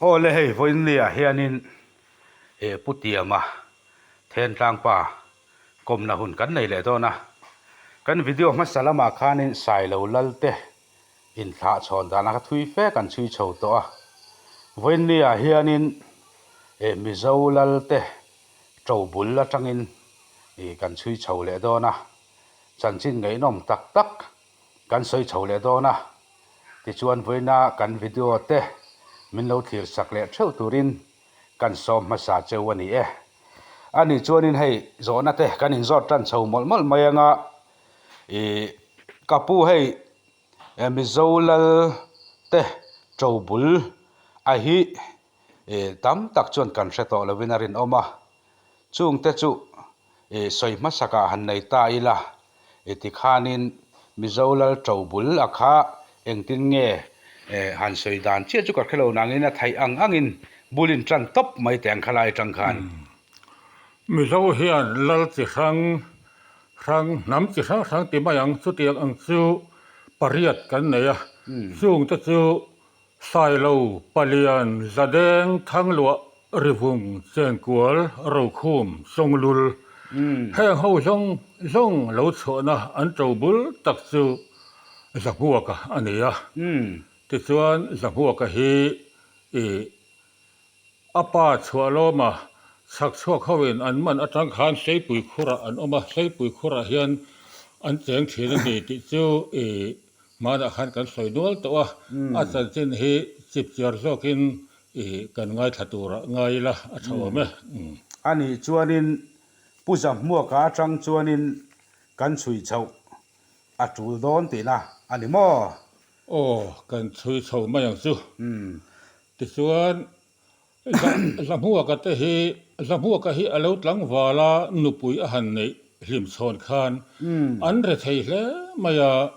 Aw le hei vawiinliah hianin eh Pu Tiama Thentlangpa kawmna hun kan nei leh dawn a. Kan video hmasa lamah khanin Sailo Lalte inthlah chhawn dana kha thui fe kan chhui chho tawh a. Vawiinliah hianin eh Mizo Lalte ṭo bul atangin ih kan chhui chho leh dawn a. Chanchin ngaihnawm tak tak kan sawi chho leh dawn a. Tichuan vawiina kan video te min lo thlir sak leh theuh turin kan sawm hmasa cheu a ni e. A nih chuanin hei zawhna te kan inzawt tan chho mawlh mawlh mai anga ih ka pu hei Mizo lal te ṭo bul a hi ih tam tak chuan kan hre tawh lovin a rinawm a. Chungte chu ih sawi hmasakah han nei ta ila I ti khanin Mizo lal ṭo bul a kha engtin nge han sawi dan chiah chu ka hre lo nangin a theih ang angin bul in ṭan tawp mai teh ang kha lai aṭang khan. Mizo hian lal chi hrang hrang hnam chi hrang hrang ti mai ang chutiang ang chu pariat kan nei a chungte chu Sailo, Palian, Zadeng, Thangluah, Rivung, Chenkual, Rokhum, Chawnglul heng ho zawng zawng lo chhuahna an to bul tak chu Zahmuaka a ni a. Tichuan Zahmuaka hi ih A pa Chhuahlawma chhak chhuak hoin an man atang khan Hleipui khurah an awm a, Hleipui khurah hian an cheng thin a ni tih chu i hmanah khan kan sawi nual tawh a, a chanchin hi chipchiar zawkin i kan ngaithla turah ngai ila a tha awm e. A nih chuanin Pu Zahmuaka atang chuanin kan chhui chhoh a tul dawn tihna a ni maw? Aw, kan chhui chho mai ang chu. Tichuan, Zahmuaka te hi, Zahmuaka hi a lo tlangval a, nupui a han neih hlim chhawn khan an re thei hle mai a,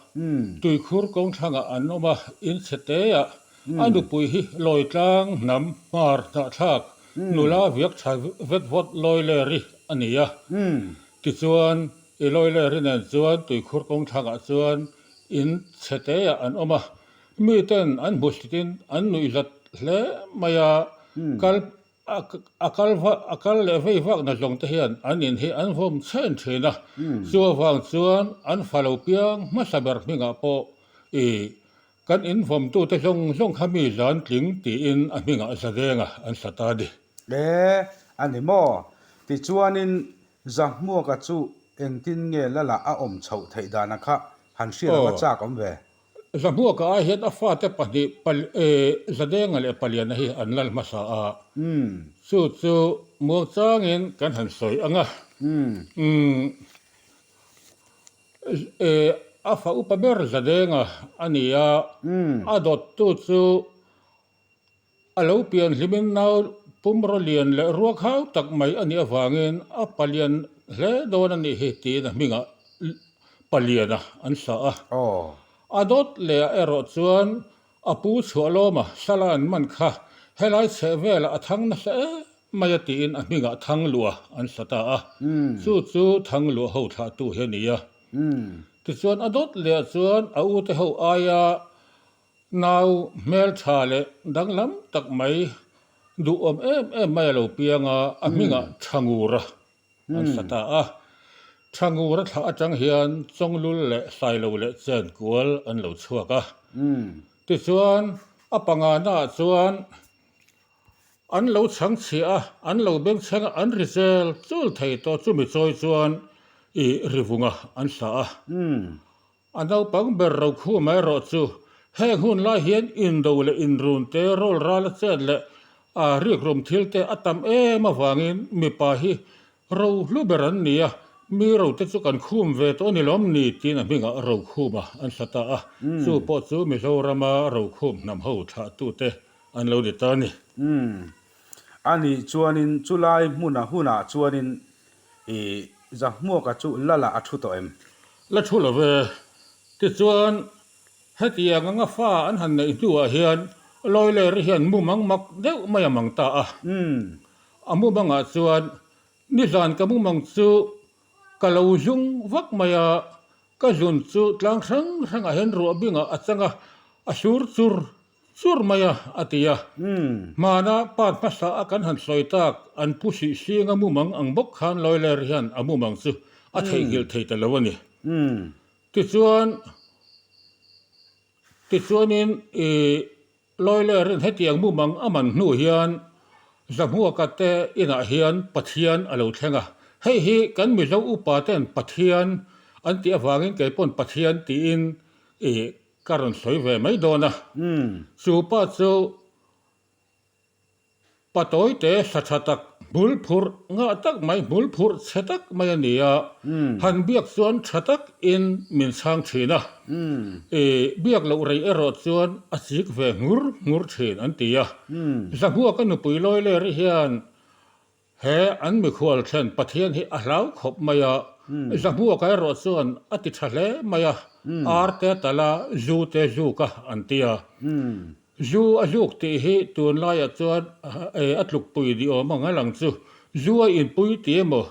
tuikhur kawngthlangah an awm a, in chhe te a, a nupui hi Lawitlang hnam hmar hnahthlak nula viak tha vet vawt Lawileri a ni a. Tichuan, i Lawileri nen chuan tuikhur kawngthlangah chuan in chhe te ah an awm a, Mi ten an hmuhsitin an nuih zat hle mai a, kal a kal a kal leh vei vak na zawng te hian an in hi an vawm chhen thin a, chu avang chuan an fa lo piang hmasa ber hmingah pawh i kan in vawm tu te zawng zawng kha mi zan tling tiin a hmingah Zadenga an sa ta a ni. E, a ni maw? Tichuanin Zahmuaka chu engtin nge Lala a awm chhoh theih dana kha han hriat ava chak awm ve? Zahmuaka ai hian a fate pahnih Zadenga leh Paliana hi an lal hmasa a, chu chu muangchangin kan han sawi ang a. A fa upa ber Zadenga a ni a, a dawttu chu A lo pian hlimin nau pumraw lian leh ruak hau tak mai a nih avangin a palian hle dawn a nih hi tiin a hmingah paliana an sa a. A dawt lehah erawh chuan a pu Chhuahlawma sala an man kha helai chheh velah a thang nasa em mai a tiin a hmingah Thangluah an sa ta a. Chu chu Thangluah ho thlahtu hi a ni a. Tichuan a dawt lehah chuan a ute ho aia Nau hmeltha leh danglam tak mai duhawm em em mai a lo piang a, a hmingah Thangura an sa ta a. Thangura thlah atang hian Chawnglul leh Sailo leh Chenkual an lo chhuak a. Tichuan a panganaah chuan an lo chhangchhiah a, an lo bengchheng a, an ri zel chul thei tawh chumi chawi chuan i rivunga an sa a. A naupang ber Rokhuma erawh chu heng hun lai hian indo leh inrun te, rawl ral a chet leh a rikrum thil te a tam em avangin mipa hi ro hlu ber an ni a, mi ro te chu kan khum ve tawh a ni lawm ni tiin a hmingah Rokhuma an hla ta a, chu pawh chu Mizorama Rokhum hnam ho thlahtute an lo ni ta a ni. Umm. A nih chuanin chulai hmuna hunah chuanin I Zahmuaka chu Lala a thu tawh em? La thu lo ve. Tichuan, hetiang anga fa an han neih hnuah hian Lawileri hian mumang mak deuh mai a mang ta a. A mumangah chuan, Nizan ka mumang chu ka lo zung vak mai a, ka zun chu tlang hrang hrangah hian ruah bingah a chang a, a sur chur. chur mai a, a ti a. Hmana part hmasa a kan han sawi tak an pu sih singa mumang ang bawk khan Lawiler hian a mumang chu a theihnghilh thei ta lo a ni. Tichuan, tichuanin i Lawilerin hetiang mumang a man hnu hian Zahmuaka te inah hian Pathian a lo thleng a. Hei hi kan Mizo upa ten Pathian an tih avangin kei pawn Pathian tiin i ka rawn sawi ve mai dawn a. Chu pa chu Pa tawite sa tha tak, hmul phurh ngah tak mai, hmul phurh chhe tak mai a ni a, han biak chuan tha takin min chhang thin a, i biak loh rei erawh chuan a chik ve ngur ngur thin an ti a. Zahmuaka nupui Lawileri hian he an mikhual thlen Pathian hi a hlau khawp mai a, Zahmuaka erawh chuan a ti tha hle mai a, ar te tal a, zu te zuk a an ti a. Zu a zuk tih hi tunlaiah chuan a tlukpui ni awm ang a lang chu. Zu a inpui tih emaw,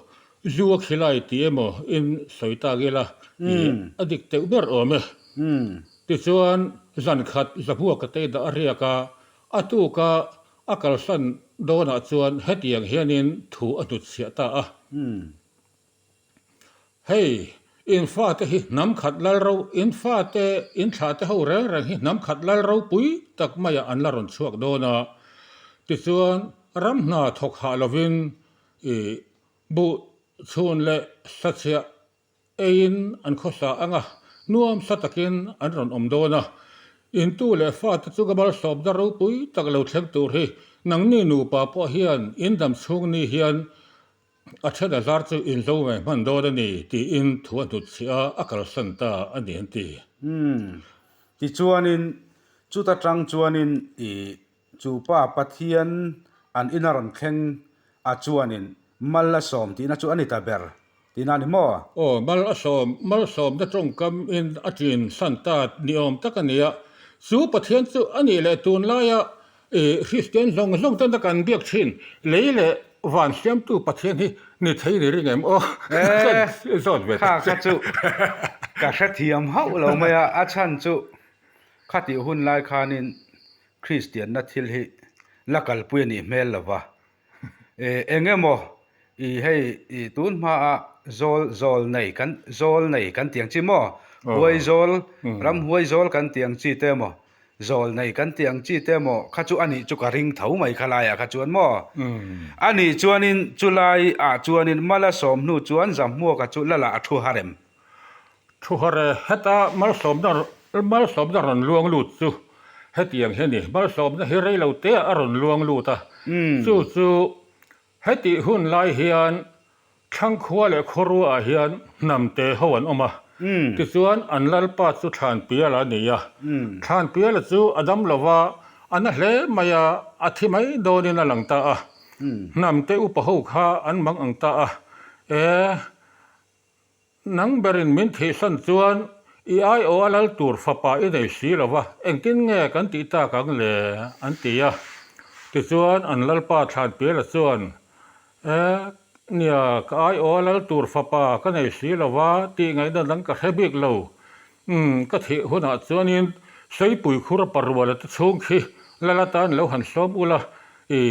zu a khilai tih emaw in sawi tak ila a dik teuh ber awm e. Tichuan zan khat Zahmuaka te dah a riak a, a tuka a kalsan dawnah chuan hetiang hianin thu a hnutchhiah ta a. Hei, in fate hi hnam khat lal ro, in fate, in thlahte ho reng reng hi hnam khat lal ropui tak maiah an la rawn chhuak dawn a. Tichuan, ram hna thawk hah lovin i buh chhun leh sachhiah eiin an khawsa ang a, nuamsa takin an rawn awm dawn a. Intu leh fate chu ka malsawmna ropui tak lo thleng tur hi nangni nupa pawh hian in dam chhung ni hian A then a zar chu in zo ve hman dawn a ni tiin thu a hnutchhiah a, a kalsan ta a ni an ti. Umm. Tichuanin chuta tang chuanin i chu pa Pathian an ina rawn thleng a chuanin mal a sawm tihna chu a ni ta ber tihna a ni maw? Aw, mal a sawm, malsawmna tawngkam in a ṭin san ta ni awm tak a ni a. Chu Pathian chu a nih leh tunlaia I Kristian zawng zawng ten a kan biak thin lei leh van siamtu Pathian hi ni thei ni ring em aw Eh zawt ve kha kha chu ka hrethiam hauh lo mai a, a chhan chu khatih hun lai khanin Kristianna thil hi la kalpui a nih hmel lo va, eng emaw i hei i tun hmaa zawl zawl nei kan zawl nei kan tih ang chi maw huai zawl ram huai zawl kan tih ang chi te emaw Zawl nei kan tih ang chi te maw kha chu anih chu ka ring tho mai kha laiah kha chuan maw? Anih chuanin chulai ah chuanin mala sawm hnu chuan Zamhmuaka chu lala a thu har em? Thu har e, heta malsawmna malsawmna rawn luang lut chu hetiang hi a ni, malsawmna hi rei lo te ah a rawn luang lut a, chu chu Hetih hun lai hian Thlangkhua leh Khawruaah hian hnamte ho an awm a, tichuan an lalpa chu Thlanpiala a ni a. Thlanpiala chu a dam lo va, a na hle mai a, a thi mai dawnin a lang ta a. Hnamte upa ho kha an mang ang ta a, E, Nang berin min thihsan chuan i aiawh a lal tur fapa i nei si lo va, engtin nge kan tih tak ang le? an ti a. Tichuan an lalpa Thlanpiala chuan, E, nia, ka aiawh a lal tur fapa ka nei si lo va, tih ngaihna dang ka hre bik lo. Umm, ka thih hunah chuanin Seipui khur paruala te chhung khi lal atan lo han sawm ula, i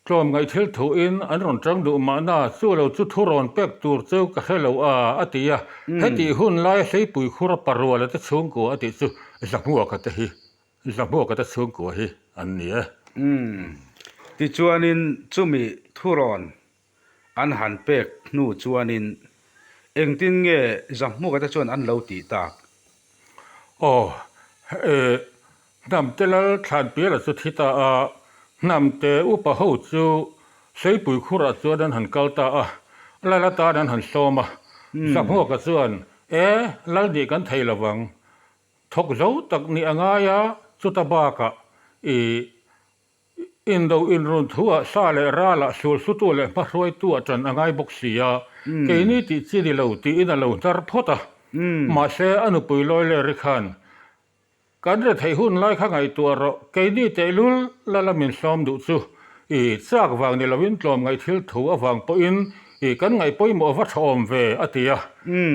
Tlawmngaih thil thuin an rawn tang duh mahna chu lo chu thu rawn pek tur cheu ka hre lo a, a ti a. Hetih hun laia Hleipui khura Paruala te chhungkua a tih chu Zahmuaka te hi, Zahmuaka te chhungkua hi an ni e. Umm. Tichuanin chumi thu rawn an han pek hnu chuanin engtin nge Zahmuaka te chuan an lo tih tak? Aw, e, Hnamte lal Thlanpiala chu thi ta a, Hnamte upa ho chu Seipui khurah chuan an han kal ta a, lal atan an han sawm a. Zahmuaka chuan, E, lal nih kan thei lovang, thawk zo tak nih a ngai a, chuta bakah i Indo inrun thuah sa leh ralah sulsutu leh hmahruaitu a ṭan a ngai bawk si a, keini tih chi ni lo tiin a lo hnar phawt a. Mahse, a nupui Lawileri khan, Kan retheih hun lai kha ngaihtuah rawh, keini tehlul la la min sawm duh chu i chak vang ni loin tlawmngaih thil thu avang pawhin i kan ngaih pawimawh va tha awm ve, a ti a.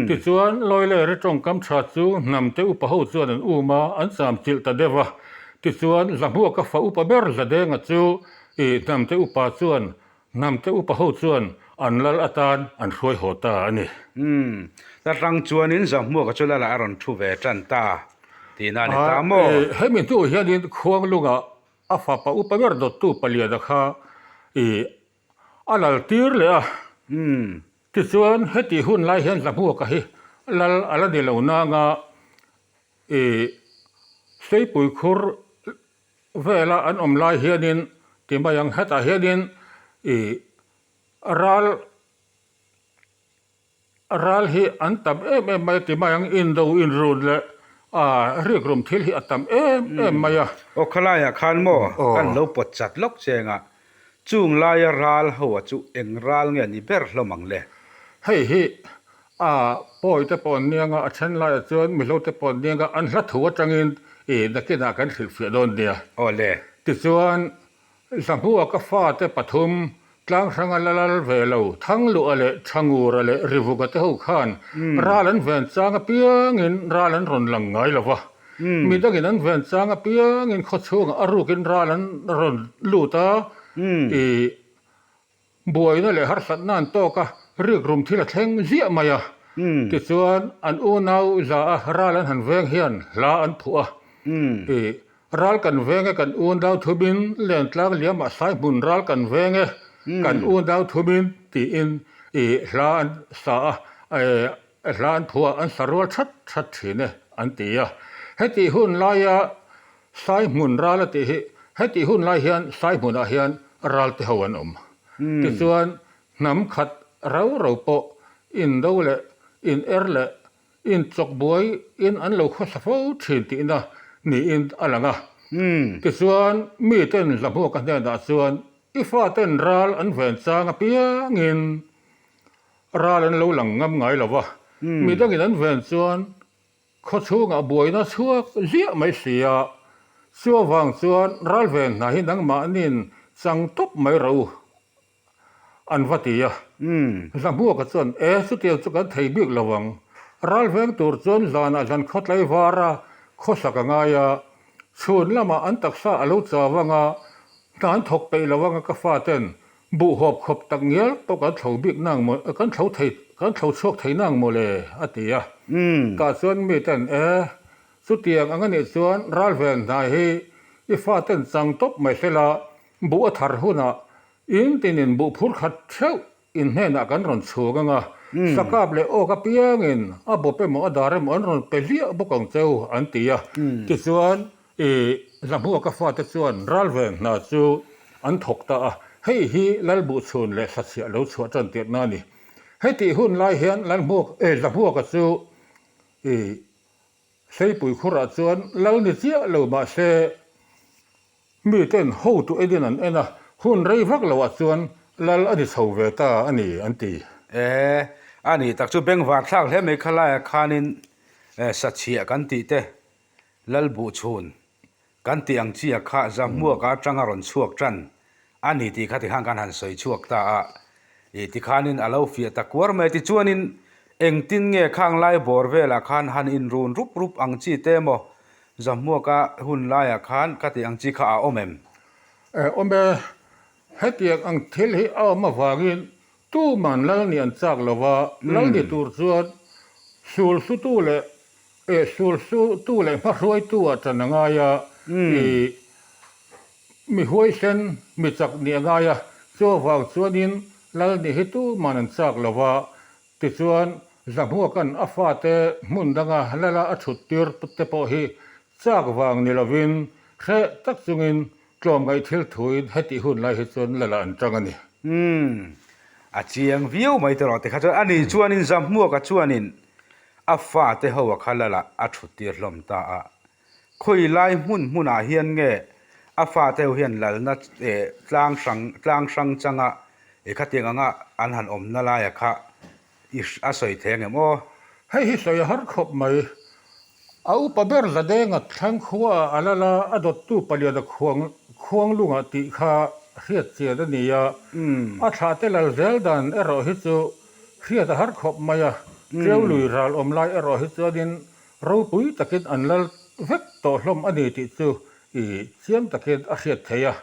Tichuan, Lawileri tawngkam tha chu hnamte upa ho chuan an um a, an cham chilh ta deuh a. Tichuan, Zahmuaka fa upa ber Zadenga chu i hnamte upa chuan hnamte upa ho chuan an lal atan an hruai haw ta a ni. Umm, ta tang chuanin Zahmuaka chu lalah a rawn thu ve tan ta tihna a ni ta maw? Hemi hnu hianin Khuanglunga a fapa upa ber dawttu Paliana kha i a lal tir leh a. Tichuan, hetih hun lai hian Zahmuaka hi lal a la ni lo nanga i Seipui khur vela an awm lai hianin ti mai ang hetah hianin i ral ral hi an tam em em mai a ti mai ang indo inrun leh ah rikrum thil hi a tam em em mai a. Aw khalaiah khan maw kan lo pawt chat lawk cheng a, chung laia ral ho a chu eng ral nge ni ber hlawm ang le? Hei hi a pawi te pawh an niang a, a then laiah chuan Mizo te pawh an niang a, an hla thu atangin i nakinah kan hrilhfiah dawn nia. Aw le. Tichuan Zahmua ka fate pathum, Tlanghranga la lal ve lo, Thangluha leh Thangura leh Rivuka te ho khan ral an ven chang apiangin ral an rawn lang ngai lo va. Midangin an ven chang apiangin khawchhungah a rukin ral an rawn lut a, i buaina leh harsatna an tawk a, rikrum thil a thleng ziah mai a. Tichuan, an unau za a ral an han veng hian hla an phuah a, i Ral kan veng e kan unau thumin Lentlang liamah sai hmun ral kan veng e kan unau thumin tiin i hla an sa a, hla an phuah an sa rual that that thin e an ti a. Hetih hun laia sai hmun ral a tih hi hetih hun lai hian sai hmunah hian ral te ho an awm. Tichuan hnam khat rau rau pawh indo leh in er leh Inchawk buai in an lo khawsa fo thin tihna niin a lang a. Tichuan, miten Zahmuaka hnenah chuan i faten ral an ven chang apiangin ral an lo lang ngam ngai lo va, midangin an ven chuan khawchhungah buaina chhuak ziah mai si a, chu avang chuan ral ven hna hi nangmahniin chang tawp mai rawh u An va ti a. Zahmuaka chuan, E, chutiang chu kan thei bik lo ang. Ral veng tur chuan zanah zan khawtlai vara khawsak a ngai a. Chhun lamah an taksa a lo chau ang a, hna an thawk peih lo ang a ka faten buhhawp khawp tak ngial pawh kan thlo bik nang maw, kan thlo thei, kan thlo chhuak thei nang maw le, a ti a. Tah chuan miten, E, chutiang ang a nih chuan ral ven hnai hi i faten chang tawp mai sela, Buh a thar hunah in tinin buh phur khat theuh in hnenah kan rawn chhung ang a, sakap leh awk apiangin a bawp emaw a dar emaw an rawn pe hliah bawk ang cheu an ti a. Tichuan i Zahmuaka fate chuan ralven hna chu an thawk ta a, hei hi Lalbuhchhun leh Sachhiah lo chhuah tan tirhna a ni. Hetih hun lai hian Lalhmuak Zahmuaka chu i Seipui khurah chuan lal ni chiah lo mahse miten hotu enin an en a, hun rei vak loah chuan lal a ni chho ve ta a ni an ti. E, a nih tak chu bengvar thlak hle mai khalaiah khanin sachhiah kan tih te lal buhchhun Kan tih ang chiah kha Zahmuaka atanga rawn chhuak tan a ni tih kha tikhan kan han sawi chhuak ta a, ih tikhanin a lo fiah ta kuar mai. Tichuanin engtin nge khang lai bawr velah khan han inrun rup rup ang chi te emaw Zahmuaka hun laiah khan ka tih ang chi kha a awm em? Awm e, hetiang ang thil hi a awm avangin tuman lal nih an chak lo va, lal ni tur chuan sul sutu leh Eh, sul su tu leh hmahruaitu ah ṭan a ngai a, i mi huaisen, mi chak nih a ngai a, chu avang chuanin lal nih hi tuman an chak lo va, tichuan Zahmuaka'n a fate hmun danga lala a chhut tir te pawh hi chak vang ni lovin hreh tak chungin tlawmngaih thil thuin hetih hun lai hi chuan lala an ṭang a ni. Umm, a chiang viau mai tawh tikha chuan ani chuanin Zahmuaka chuanin A fate ho a kha lal ah a thut tir hlawm ta a. Khawi lai hmun hmun ah hian nge a fate ho hian lalna eh tlang hrang tlang hrang changa eh khatiang anga an han awmna laia kha i a sawi thei angem aw? Hei hi sawi a har khawp mai. A upa ber Zadenga thlang khua ah a lal a, a dawttu paliana khuang khuanglungah tih kha hriat chian a ni a. A thlahte lal zel dan erawh hi chu Hriat a har khawp mai a, Ṭiau lui ral awm lai erawh hi chuanin ropui takin an lal vek tawh hlawm a ni tih chu I chiang takin a hriat theih a.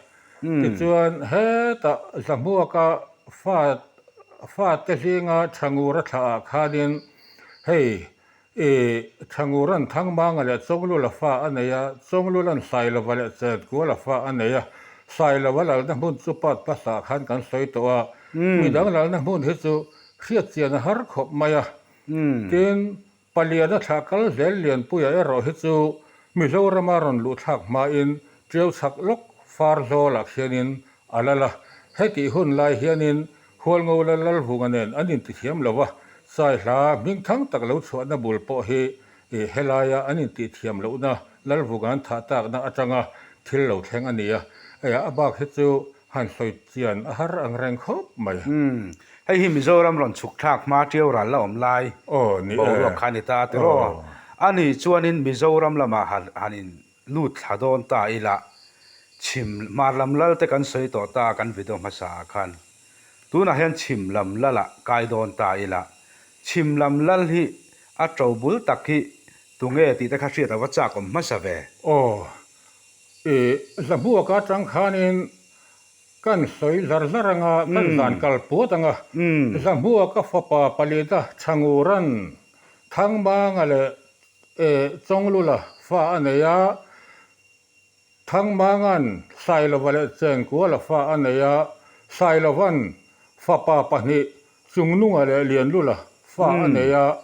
Tichuan, hetah Zahmuaka fa fate zinga Thangura thlaah khanin hei i Thangura'n Thangmanga leh Chawnglula fa a nei a, Chawnglula'n Sailova leh Chenkuala fa a nei a. Sailova lalna hmun chu part hmasa khan kan sawi tawh a, midang lalna hmun hi chu hriat chian a har khawp mai a. Tin, Paliana thlah kal zel Lianpuia erawh hi chu Mizorama rawn luh thlak hmain Tiau chhak lawk far zawlah khianin a lal a. Hetih hun lai hianin Hualngo lal Lalvunga nen an intithiam lo a, Saihla hmingthang tak lo chhuahna bul pawh hi helaia an intihthiam lohna Lalvunga an thah takna atanga thil lo thleng a ni a. A bak hi chu Han sawi chian a har ang reng khawp mai. Umm, hei hi Mizoram rawn chhuk thlak hma ṭiau ral la awm lai boruak kha a ni ta tiraw? A nih chuanin Mizoram lamah han han in lut thla dawn ta ila, chhim hmar lam lal te kan sawi tawh ta kan video hmasa ah khan. Tunah hian chhim lam lal ah kai dawn ta ila, chhim lam lal hi a ṭo bul tak hi tunge tih te kha hriat a va chak awm hmasa ve. Aw, I Zahmuaka atang khanin kan sawi zar zar anga, kan zan kal puat anga, Zahmuaka fapa Palita Thanguran Thangmanga leh Chawnglula fa a nei a, Thangmanga'n Sailova leh Chenkuala fa a nei a, Sailova'n fapa pahnih Chungnunga leh Lianlula fa a nei a,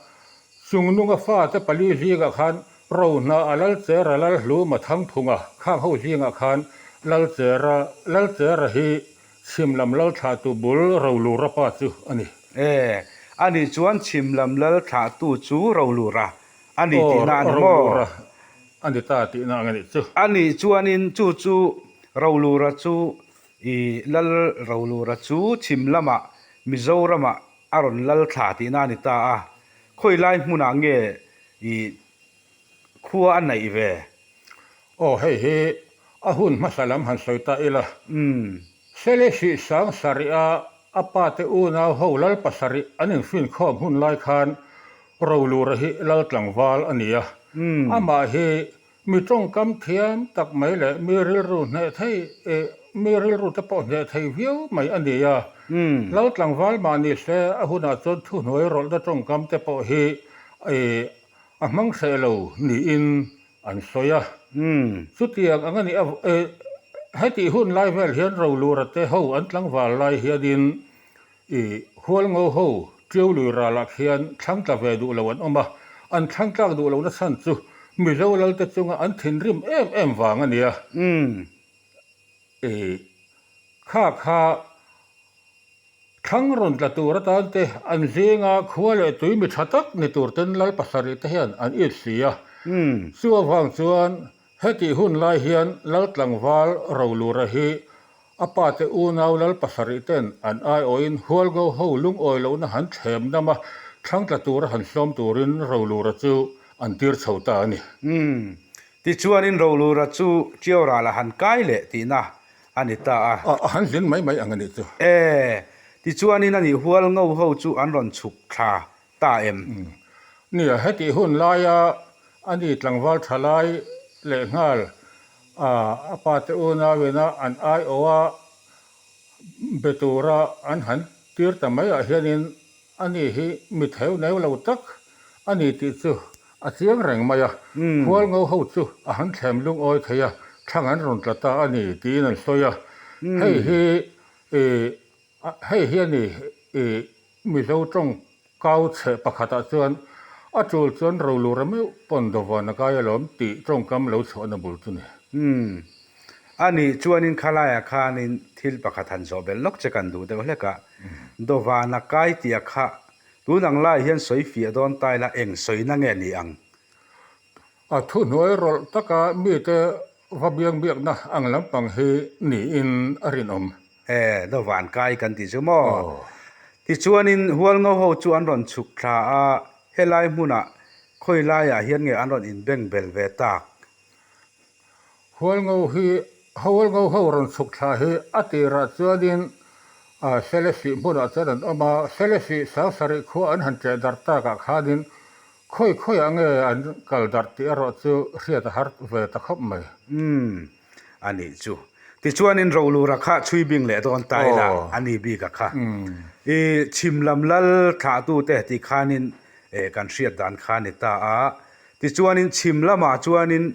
Chungnunga fate pali zingah khan Rohna a Lalchera Lalhluma Thangphunga khang ho zingah khan Lalchera Lalchera hi chhim lam lal thlahtu bul Rolura pa chu a ni. E, a nih chuan chhim lam lal thlahtu chu Rolura a ni tihna a ni maw? Rolura a ni ta tihna ang a nih chu. A nih chuanin chu chu Rolura chu I Lal Rolura chu chhim lamah Mizoramah a rawn lal thla tihna a ni ta a, khawi lai hmunah nge i khua a naih ve? Aw hei hi a hun hmasa lam han sawi ta ila. Selesih sang sarih a a pa te unau ho lal pasarih an infinkhawm hun lai khan Rolura hi lal tlangval a ni a, amah hi Mi tawngkam thiam tak mai leh mi rilru hneh thei eh mi rilru te pawh hneh thei viau mai a ni a. Lal tlangval mah ni se a hunah chuan thuhnuai rawlhna tawngkam te pawh hi eh a hmang hreh lo niin an sawi a. Chutiang ang a nih av eh hetih hun lai vel hian Rolura te ho an tlangval lai hianin I Hualngo ho Tiau lui ralah khian thlang tla ve duh lo an awm a, an thlang tlak duh lohna chhan chu Mizo lalte chunga an thinrim em em vang a nia. I kha kha thlang rawn tla tur atan te an zinga khua leh tui mi tha tak ni tur ten lal pasarih te hian an it si a. Chu avang chuan hetih hun lai hian lal tlangval Rolura hi A pate unau lal pasarih ten an aiawhin Hualgo ho lungawi lohna han thlem dam a, thlang tla tura han hlawm turin Rolura chu an tir chho ta a ni. Umm. Tichuanin Rolura chu Tiau ral a han kai leh tihna a ni ta a. A han hlin mai mai ang a nih chu. E. Tichuanin ani Hualngo ho chu an rawn chhuk thla ta em? Umm. Nia, hetih hun laia ani tlangval tha lai lehnghal A a pate unauina an aiawha be tura an han tir ta maiah hianin ani hi mi theu neu lo tak a ni tih chu a chiang reng mai a. Hualngo ho chu a han thlem lungawi thei a, thlang an rawn tla ta a ni tiin an sawi a. Hei hi ih Hei hi a ni i Mizo tawng kau chheh pakhatah chuan a tul chuan rolura meuh pawn dawvan a kai alawm tih tawngkam lo chhuahna bul chu ni. Umm. A nih chuanin khalaiah khanin thil pakhat han zawh belh lawk che kan duh deuh hlek a. Dawvan a kai tih a kha tun ang laiah hian sawi fiah dawn ta ila eng sawina nge ni ang? A thuhnuai rawlh taka mite va biang biakna ang lampang hi niin a rinawm. E, Dawvan kai kan tih chu maw? Tichuanin Hualngo ho chu an rawn chhuk thla a, helai hmunah khawi laiah hian nge an rawn inbeng bel ve tak? Hualngo hi, Hualngo ho rawn chhuk thla hi a tirah chuanin Selesih hmunah chuan an awm a, Selesih Sangsarih khua an han ṭeh darh takah khanin khawi khawiah nge an kal darh tih erawh chu hriat a har ve ta khawp mai. Umm. A nih chu. Tichuanin Rolura kha chhui bing leh dawn ta ila a ni bik a kha. I chhim lam lal thlahtute tih khanin kan hriat dan kha a ni ta a. Tichuanin chhim lamah chuanin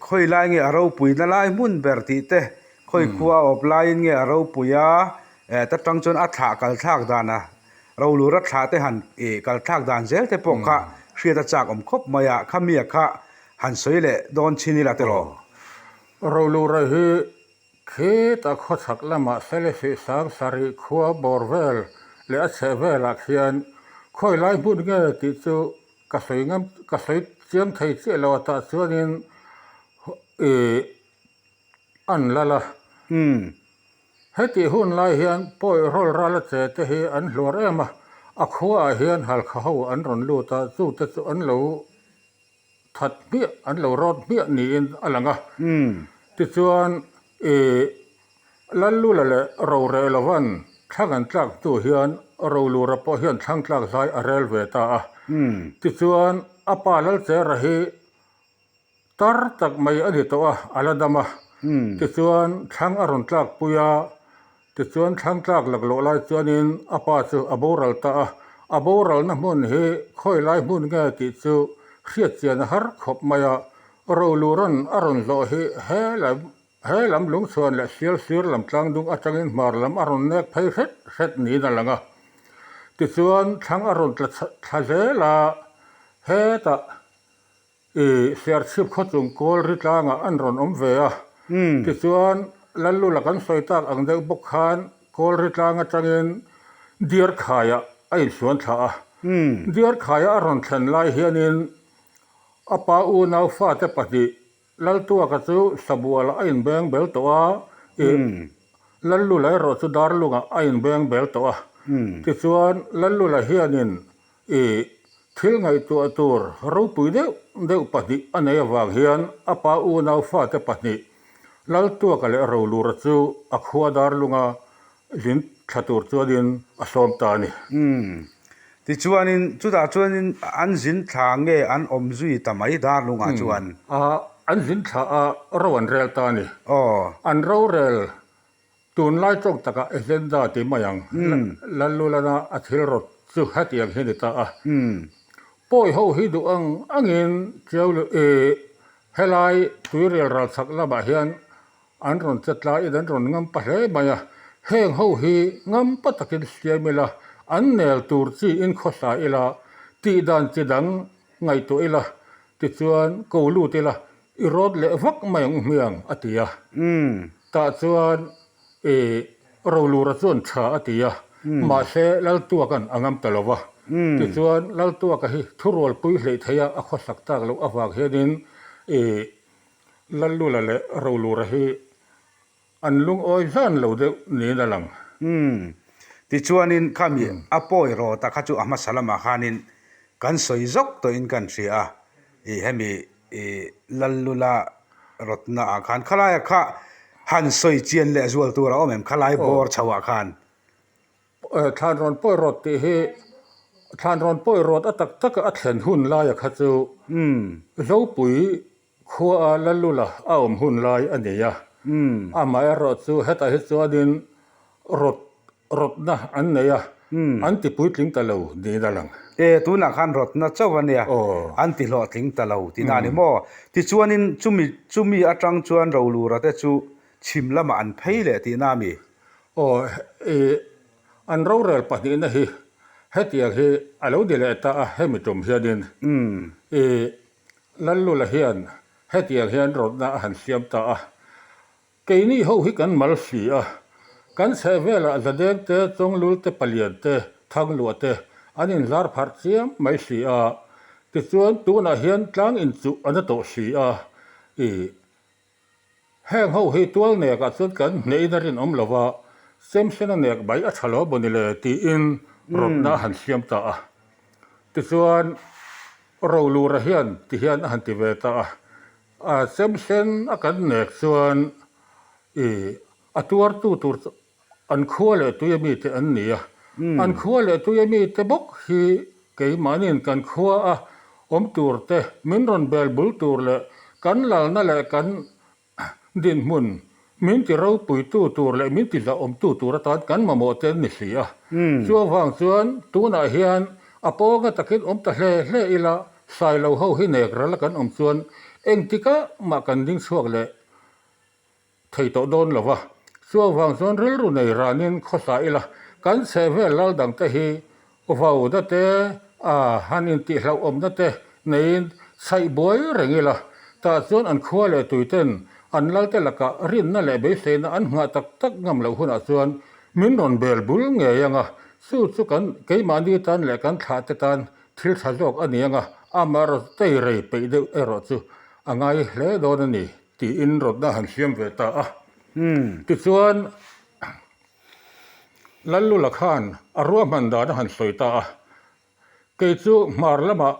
khawi lai nge a ropuina lai hmun ber tih te, khawi khua a awp laiin nge a ropui a, ta tang chuan a thlah kal thlak dan a, Rolura thlah te han kal thlak dan zel te pawh kha hriat a chak awm khawp mai a, khamia kha Han sawi leh dawn chin ila tiraw? Rolura hi khita khawchhak lamah Selesih sang sarih khua bawr vel leh a chheh velah khian khawi lai hmun nge tih chu ka sawi ngam ka sawi chiang thei chiah lo a tah chuanin ih an lal a. Hetih hun lai hian pawi rawl ral a che te hi an hluar em a, a khuaah hian halkha ho an rawn lut a chute chu an lo That hmiah an lo rawt hmiah niin a lang a. Tichuan ih Lallula leh Roreh lovan thlang an tlak hnu hian Rolura pawh hian thlang tlak zai a rel ve ta a. Tichuan a pa Lalchera hi tar tak mai a ni tawh a, a la dam a. Tichuan thlang a rawn tlak pui a, Tichuan thlangtlak laklawh lai chuanin a pa chu a boral ta a, a boralna hmun hi khawi lai hmun nge tih chu hriat chian a har khawp mai a, Rolura'n a rawn zawh hi he lam he lam lungchhuan leh sial sir lam tlangdung atangin hmar lam a rawn nek phei hret hret niin a lang a. Tichuan thlang a rawn tla thla zel a, hetah I Serchhip khaw chung kawl ri tlangah an rawn awm ve a, tichuan Lallula kan sawi tak ang deuh bawk khan kawl ri tlang atangin Diarkhaiah a insuan thla a. Diarkhaiah a rawn thlen lai hianin a pa unau fate pahnih Laltuaka chu Sabualah a inbeng bel tawh a, i Lallula erawh chu Darlungah a inbeng bel tawh a. Tichuan Lallula hianin I thil ngaihtuah tur ropui deuh deuh pahnih a nei avang hian a pa unau fate pahnih Laltuaka leh Rolura chu a khua darlunga zin thla tur chuanin a sawm ta a ni. Umm. Tichuanin chutah chuanin an zin thla nge an awm zui ta mai darlungah chuan? A, an zin thla a ro an rel ta a ni. Aw. An rorel Tunlai tawk takah agenda ti mai ang. Lallulana a thil rawt chu hetiang hi a ni ta a. Pawi ho hi duh ang angin Tiau ih helai tuirial ral chhak lamah hian an rawn che tlaiin an rawn ngam pa hle mai a. Heng ho hi ngam pa takin siam ila, an nel tur chi in khawsa ila, tih dan chi dang ngaihtuah ila, tichuan ko lut ila, I rawt leh vak mai ang u hmiang, a ti a. Tah chuan i Rolura chuan tha a ti a, mahse Laltuaka'n a ngam ta lo va. Tichuan Laltuaka hi thurualpui hleih theia a khawsak tak loh avang hianin i Lallula leh Rolura hi An lungawi zan lo deuh niin a lang. Umm. Tichuanin khami a pawi rawta kha chu a hmasa lamah khanin kan sawi zawk tawhin kan hria a, ih hemi ih Lallula rawtna ah khan khalaia kha han sawi chian leh zual tur a awm em khalai bawr chho ah khan? Thlan rawn pawi rawt tih hi thlan rawn pawi rawt a tak taka a thlen hun laia kha chu Zopui Khua a Lallula a awm hun lai a nei a, amaherawh chu hetah hi chuanin rawt rawtna an nei a, an ti puitling ta lo niin a lang. E, tunah khan rawtna chauh a nia, an ti hlawhtling ta lo tihna a ni maw? Tichuanin chumi chumi atang chuan Rolura te chu chhim lamah an phei leh tihna a mi? Aw, i an rorel pahnihna hi hetiang hi a lo ni leh ta a, hemi tum hianin i Lallula hian hetiang hian rawtna a han siam ta a, Keini ho hi kan mal si a, kan chhehvelah zadeng te, chawnglul te, palian te, thangluah te an inzar pharh chiam mai si a, tichuan tunah hian tlang inchuh a na tawh si a, i Heng ho hi tual nekah chuan kan hnehin a rinawm lo va, Samson-a nek mai a tha lo maw ni le tiin rawtna a han siam ta a. Tichuan, Rolura hian ti hian a han ti ve ta a, a Samson a kan nek chuan i a tuartu tur chu an khua leh tuia mite an ni a, an khua leh tuia mite bawk hi keimahniin kan khua a awm tur te, min rawn bel bul tur leh kan lalna leh kan Dinhmun min ti ropuitu tur leh min ti zahawmtu tur atan kan mamawh te an ni si a. Chu avang chuan tunah hian a pawnga takin awm ta hle hle ila Sailo ho hi nek ral a kan awm chuan engtikah mah kan ding chhuak leh thei tawh dawn lo va. Chu avang chuan rilru nei ranin khawsa ila kan chheh vel lal dangte hi Vauda te a han intihhlauhawmna te neiin chhaih buai reng ila, tah chuan an khua leh tuiten an lalte lakah rinna leh beiseina an nghah tak tak ngam loh hunah chuan min rawn bel bul ngei ang a, chu chu kan keimahni tan leh kan thlahte tan thil tha zawk a ni ang a, amaherawhchu tei rei peih deuh erawh chu a ngai hle dawn a ni tiin rawtna han siam ve ta a. Tichuan. Lallula khan a ruahman dan a han sawi ta a, Kei chu hmar lamah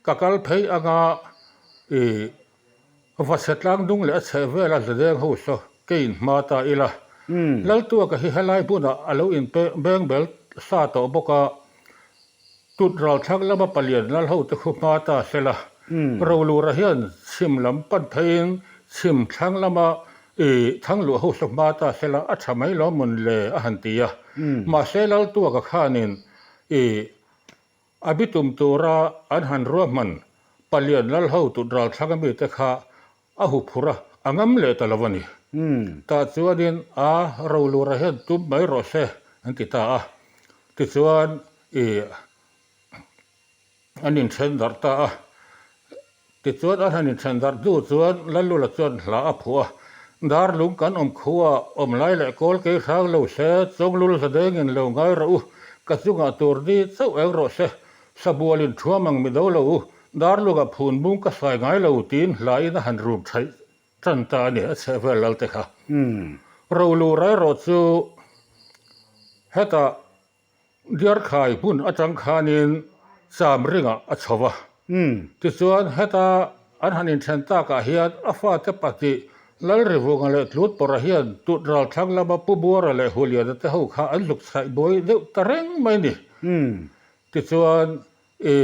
ka kal phei anga i va chhe tlang dung leh a chheh vela zadeng ho saw kei in hma ta ila. Laltuaka hi helai hmunah a lo in beng bel sa tawh bawk a, Tut ralthlak lama palian lal ho te khu hma ta se la, Rolura hian chhim lam pan pheiin chhim thlang lama i thangluah ho saw hma ta se la a tha mai lo mawn le a han ti a. Mahse Laltuaka khanin i a bitum tura an han ruahman palian lal ho tut ralthlak ami te kha a hu phur a, a ngam leh ta lo a ni. Tah chuanin a Rolura hian tum mai rawh se an ti ta a. Tichuan i an inthen darh ta a. Tichuan an han inthen darh hnu chuan Lalula chuan hla a phuah a, Darlung kan awm khuaa awm lai leh kawl kei hrang lo se, Chawnglul zadengin lo ngai rawh u, ka chungah tur ni chauh eng rawh se, Sabualin thuam ang mi do lo u, Darlungah phun bung ka sai ngai lo tiin hlain a han rum thaih tan ta a ni, a chheh vel lal te kha. Rolura erawh chu hetah Diarkhai hmun atang khanin cham ringah a chho va. Tichuan heta an han inthen takah hian a fate pahnih Lalrivunga leh Tlutpawrha hian tut ralthlang lama Pu Buara leh Huliana te ho kha an zuk chhaih buai deuh ta reng mai a ni. Tichuan i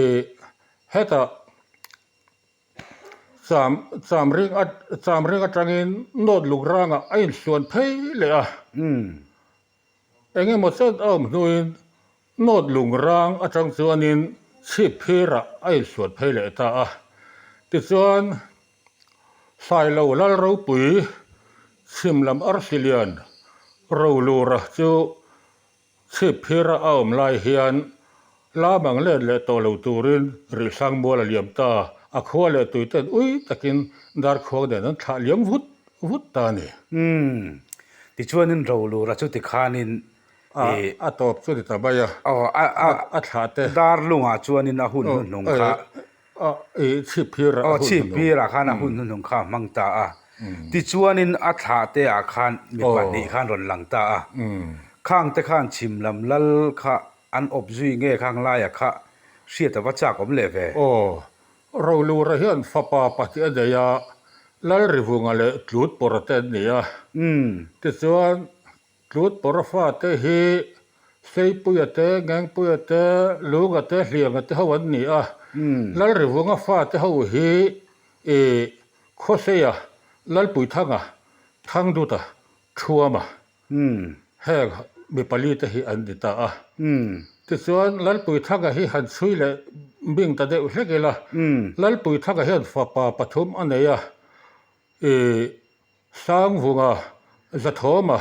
hetah Cham cham ring a cham ring atangin nawt luk rangah a insuan phei leh a. Eng emaw chet a awm hnuin nawt lung rang atang chuanin chhip phirah a insuan phei leh ta a. Tichuan Sailo Lal Ropui chhim lam arsi lian Rolura chu Chhip phira a awm lai hian lam ang let leh tawh lo turin rihsang mual a liam ta, a khua leh tuiten ui takin darkhuang nen an thlah liam vut vut ta a ni. Umm, tichuanin Rolura chu tikhanin i. A tawp chu ni ta mai a, a thlah te. Darlungah chuanin a hun hnuhnung kha. Chhip phirah a hun hnuhnung. Chhip phirah khan a hun hnuhnung kha a hmang ta a. Tichuanin a thlah te ah khan mi pahnih khan rawn lang ta a. Khang te khan chhim lam lal kha an awp zui nge khang laia kha hriat a va chak awm leh ve. Aw, Rolura hian fapa pahnih a nei a, Lalrivunga leh Tlutpawrha te an ni a. Tichuan Tlutpawrha fate hi Seipuia te, Ngengpuia te, Lunga te, Hlianga te ho an ni a. Lalrivunga fate ho hi i Khawseia, Lalpuithanga, Thangduta, Thuama heng mi pali te hi an ni ta a. Tichuan Lalpuithanga hi han chhui leh bing ta deuh hlek ila, Lalpuithanga hian fapa pathum a nei a, i Sangvunga, Zathawma,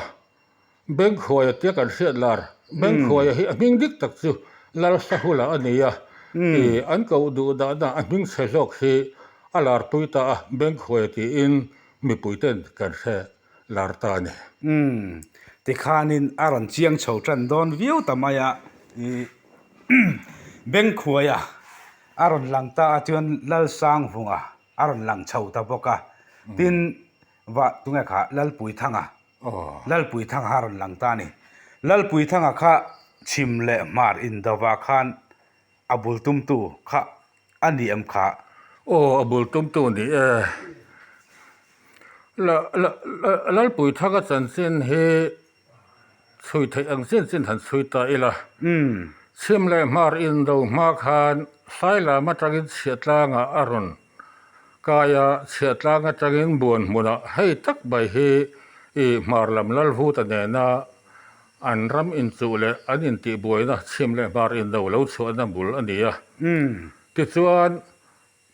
Bengkhuaia tia kan hriat lar, Bengkhuaia hi a hming dik tak chu Lalsahula a ni a, i an koh duh dahna a hming chhe zawk hi a larpui ta a, Bengkhuaia tiin mipuiten kan hre lar ta a ni. Umm, tikhanin a rawn chiang chho tan dawn viau ta mai a, i Bengkhuaia a rawn lang ta a chuan Lalsangvunga a rawn lang chho ta bawk a, tin va tunge kha Lalpuithanga, Lalpuithanga kha a rawn lang ta a ni. Lalpuithanga kha chhim leh hmar indova khan a bul tumtu kha a ni em kha? Aw, a bul tumtu a ni e. Lalpuithanga chanchin hi chhui theih ang chin chin han chhui ta ila. Chhim leh hmar indo hma khan Sailam atangin chhiah tlangah a rawn. kai a, chhiahtlang atangin buan hmunah hei tak mai hi i hmar lam Lalvuta nena an ram inchuh leh an intihbuaina chhim leh hmar indo lo chhuahna bul a ni a. Tichuan,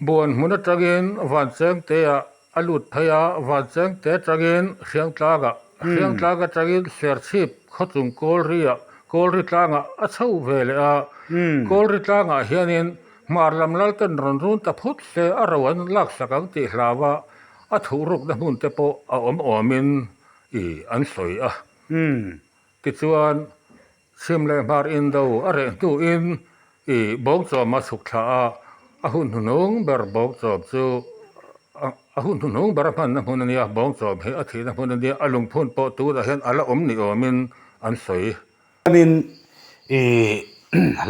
Buan hmun atangin Vanchengte-ah a lut phei a, Vanchengte atangin Hriangtlangah, Hriangtlang atangin Serchhip khawchung Kawlri-ah, Kawlri tlangah a chho ve leh a. Kawlri tlangah hianin hmar lam lalten rawn run ta phut se a ro an laksak ang tih hlauva a thuhrukna hmun te pawh a awm awmin i an sawi a. Tichuan, Chhim leh hmar indo a reh hnuin i bawngchawm a chhuk thla a, a hun hnuhnung ber bawngchawm chu a hun hnuhnung ber a hmanna hmun a nia, bawngchawm hi a thihna hmun a nia, a lungphun pawh tunah hian a la awm ni awmin an sawi. Chuanin i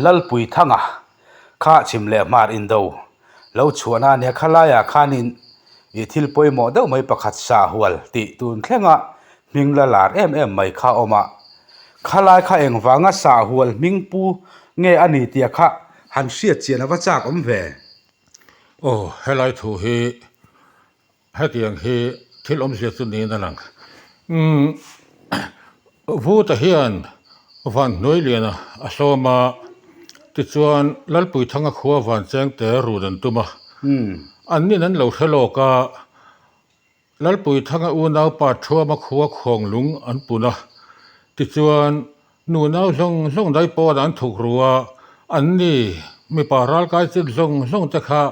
Lalpuithanga kha chhim leh hmar indo lo chhuahna a nia, khalaiah khanin i thil pawimawh deuh mai pakhat sahual tih tun thlenga hming la lar em em mai kha a awm a, khalai kha engvanga sahual hming pu nge a ni tia kha han hriat chian a va chak awm ve. Aw, helai thu hi Hetiang hi thil awmzia chu niin a lang. Umm Vuta hian van hnuai liana a sawm a, tichuan Lalpuithanga khua van chengte run an tum a. An nin an lo hre lawk a, Lalpuithanga unaupa Thuama khua khuanglung an pun a, tichuan Nu nau zawng zawng dai pawn an thuk ru a, an ni mipa ralkai chin zawng zawng te kha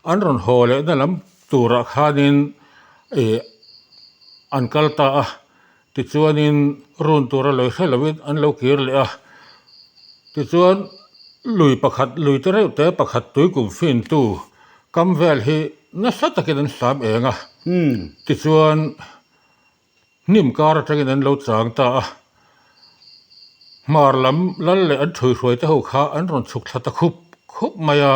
an rawn haw lehna lam turah khanin ih an kal ta a, tichuanin run tura lei hre loin an lo kir leh a, tichuan lui pakhat lui te reuh te pakhat tuikum fintu kam vel hi nasa takin an sam eng a, tichuan. Hnim kar atangin an lo chang ta a, hmar lam lal leh an ṭhuihruai te ho kha an rawn chhuk thla ta khup khup mai a,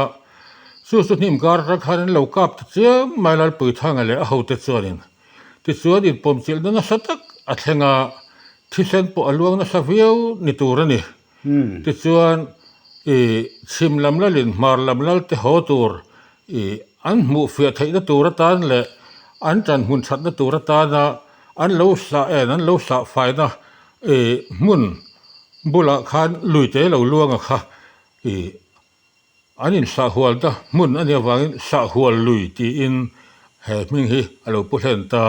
chu chu hnim kar atang khan an lo kap ta chiam mai Lalpuithanga leh a hote chuanin. Tichuan inpawmchilhna nasa tak a thleng a, thisen pawh a luang nasa viau ni tur a ni. Tichuan ih chhim lam lalin hmar lam lal te haw tur ih an hmuh fiah theihna tur atan leh an ṭan hmun ṭhatna tur atana an lo sah en an lo sah faina ih hmun bulah khan luite lo luanga kha ih An insahhual ta hmun a nih avangin Sahhual lui tiin he hming hi a lo pu hlen ta.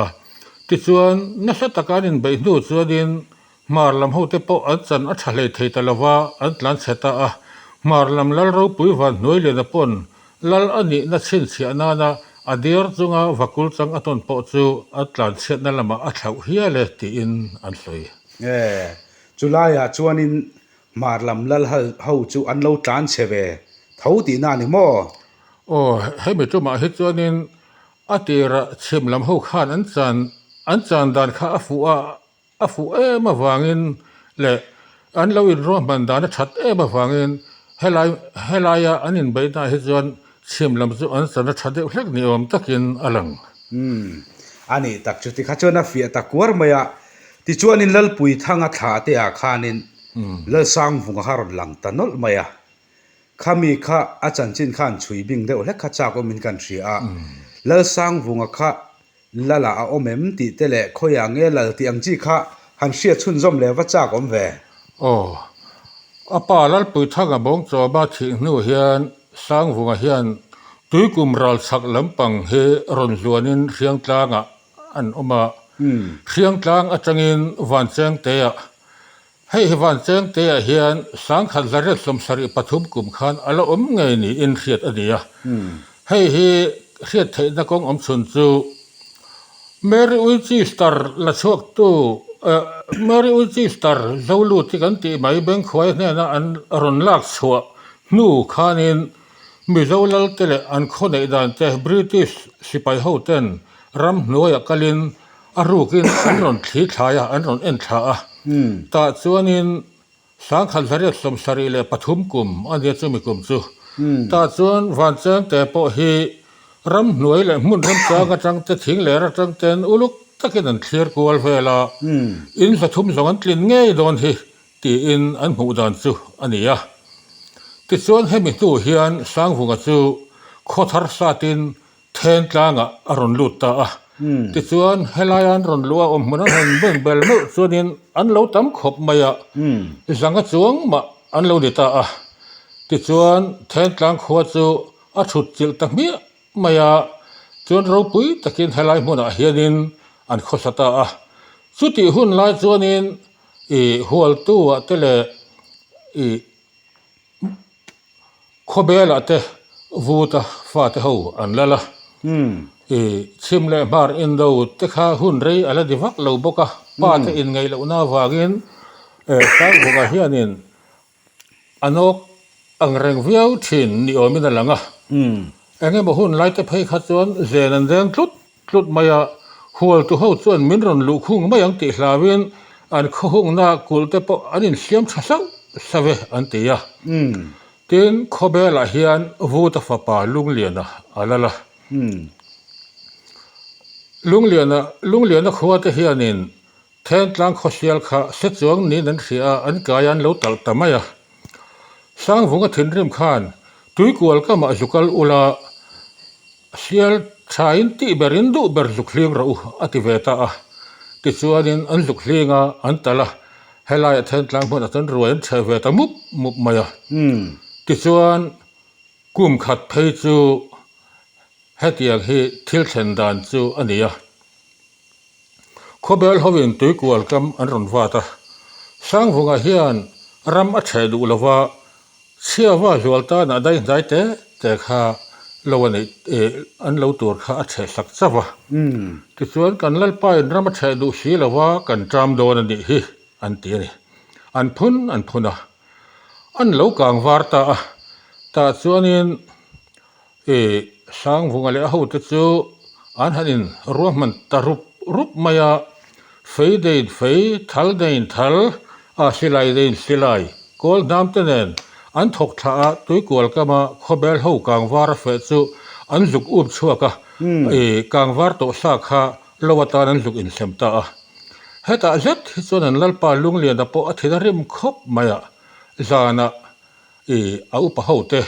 Tichuan, nasa taka an inbeih hnu chuanin Hmar lam hote pawh an chan a tha hlei thei ta lova, an tlan chhe ta a. Hmar lam lal ropui van hnuai liana pawn lal a nihna chhinchhiah nana a diar chunga vakul chang a tawn pawh chu an tlan chhiatna lamah a thlauh hial e tiin an sawi. E, chulaiah chuanin Hmar lam lal ho chu an lo tlan chhe ve tho tihna a ni maw? Aw, hemi tumah hi chuanin a tirah chhim lam ho khan an chan an chan dan kha a fuh a, a fuh em avangin leh an lo inruahman dan a that em avangin helai helaia an inbeihnaah hi chuan chhim lam chu an chan a tha deuh hlek ni awm takin a lang. Umm, a nih tak chu tikha chuan a fiah ta kuar mai a, Tichuanin Lalpuithanga thla te ah khanin Lalsangvunga kha rawn lang ta nawlh mai a. Khami kha a chanchin khan chhui bing deuh hlek kha chak awmin kan hria a. Lalsangvunga kha Lala a awm em tih te leh khawiah nge Lal tih ang chi kha han hriat chhunzawm leh va chak awm ve. Aw, a pa Lalpuithanga bawngchawma thih hnu hian Sangvunga hian Tuikum ralchhak lampang hi rawn zuanin Hriangtlangah an awm a, Hriangtlang atangin Vanchengtea, hei hi Vanchengtea hian sangkhat zariat 73 kum khan a la awm ngei niin hriat a ni a, hei hi hriat theihna kawng awm chhun chu Mary Uichister la chhuaktu Mary Uichister Zolut hi kan tih mai Bengkhuai hnena an rawn lak chhuah hnu khanin Mizo lalte leh an khaw neih dan te British sipai hoten ram hnuaiah kalin a rukin an rawn thli thlai a, an rawn en thla a. Tah chuanin 1973 kum a nia chumi kum chu. Tah chuan Vanchengte pawh hi ram hnuai leh hmun remchang atang te thing ler atang ten uluk takin an thlir kual vel a, in hlathum zawng an tlin ngei dawn hi tiin an hmuh dan chu a ni a. Tichuan hemi hnu hian Sangvunga chu khaw thar satin. Thentlangah a rawn lut ta a. Tichuan, helaia an rawn luh a awm hmun an han beng bel meuh chuanin an lo tam khawp mai a, zanga chuang mah an lo ni ta a. Tichuan, Thentlang khua chu a thut chilh ta hmiah mai a, chuan ropui takin helai hmunah hianin an khawsa ta a. Chutih hun lai chuanin ih hualtu-ah te leh ih Khawbelah te Vuta fate ho an lal a, ih chhim leh hmar indo te kha hun rei a la di vak lo bawk a, pa te inngaih lohna avangin Sangvunga hianin a nawk ang reng viau thin ni awmin a lang a. Eng emaw hun lai te phei kha chuan zen an deng tlut tlut mai a, hualtu ho chuan min rawn luh khung mai ang tih hlauin an khawhungna kulh te pawh an insiam tha hlauh hlauh e an ti a. Tin, khawbelah hian Vuta fapa Lungliana a lal a. Lungliana Lungliana khua te hianin Thentlang khawsial kha se chuang niin an hria a, an kai a, an lo talh ta mai a. Sangvunga thinrim khan Tuikual kamah zu kal ula, sial thain tih berin duh ber zuk hling rawh u a ti ve ta a. Tichuanin an zuk hling a, an talh a, helaiah Thentlang hmunah chuan ruai an chhe ve ta mup mup mai a. Tichuan kum khat phei chu hetiang hi thil thlen dan chu a ni a. Khawbel hovin tuikual kam an rawn vat a, Sangvunga hian ram a chheh duh lova, chhiava zual tanah dai hnai te te kha lo a neih eh an lo tur kha a chheh sak chauh a. Tichuan kan Lalpain ram a chheh duh si lova kan ṭam dawn a nih hi an ti a ni. An phun an phun a, an lo kang var ta a, tah chuanin I Sangvunga leh a hote chu an han in ruahman ta rup rup mai a, fei deiin fei, thal deiin thal, a silai deiin silai, kawl hnam te nen an thawk thlah a, tuikual kama khawbel ho kangvar a feh chu an zuk up chhuak a, i kangvar tawh sa kha lo atan an zuk insem ta a. Hetah zet hi chuan an Lalpa Lungliana pawh a thin a rim khawp mai a, zanah I a upa hote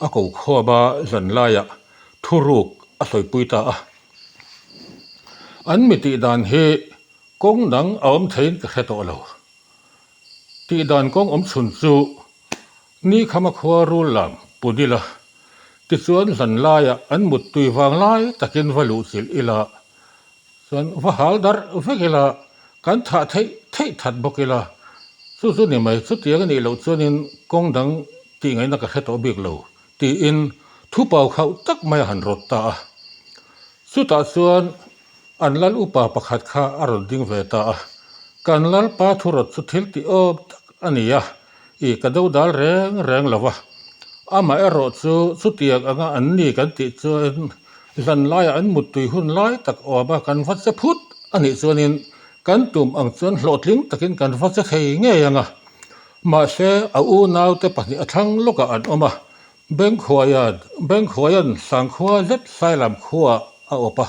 a ko khawm a zan laiah thuruk a sawipui ta a. An mi tih dan hi kawng dang a awm theiin ka hre tawh lo. Tih dan kawng awm chhun chu ni khama khua rul lam pun ila, tichuan zan laiah an muttui vang lai takin va luhchilh ila, Chuan va hal darh vek ila, kan thah theih theih that bawk ila, chu chu ni mai, chutiang a nih loh chuanin kawng dang tih ngaihna ka hre tawh bik lo, tiin thu pau khauh tak mai a han rawt ta a. Chutah chuan an lal upa pakhat kha a rawn ding ve ta a, Kan lalpa thu rawt chu thil tih awm tak a ni a, i ka do dal reng reng lo va, amaherawh chu chutiang anga an ni kan tih chuan zan laiah an muttui hun lai tak awm a, kan va che phut a nih chuanin kan tum ang chuan hlawhtling takin kan va che thei ngei ang a, mahse a unaute pahnih a thlang lawkah an awm a, Bengkhuaian Bengkhuaian Sangkhua zet Sailam khuaah a awp a,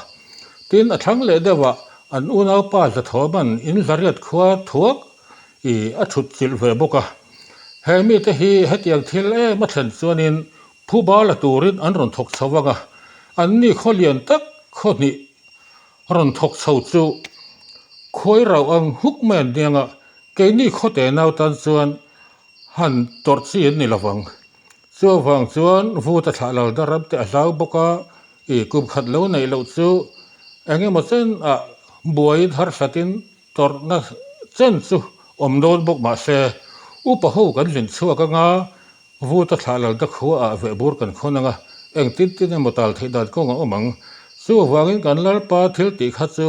tin a thlang leh deuhah an unaupa Zathawman in Zariat khua thuak I a thut chilh ve bawk a. He mite hi hetiang thil em a thlen chuanin phuba la turin an rawn thawk chho vang a, anni khaw lian tak khaw hnih rawn thawk chho chu khuai rauh ang huk mai an niang a, keini khaw te nau tan chuan han tawrh chi an ni lo vang. Chuvang chuan vut a thlah lal dar ram te a hlau bawk a, i kum khat lo neih loh chu eng emaw chen ah buaiin harsat in Tawrhna chen chu awm dawn bawk mah se, upa ho kan zin chhuak anga vuta thlah lalna khua ah veh bur kan khawn anga engtin tin emaw tal theih dan kawng a awm ang. Chuvangin kan Lalpa thil tih kha chu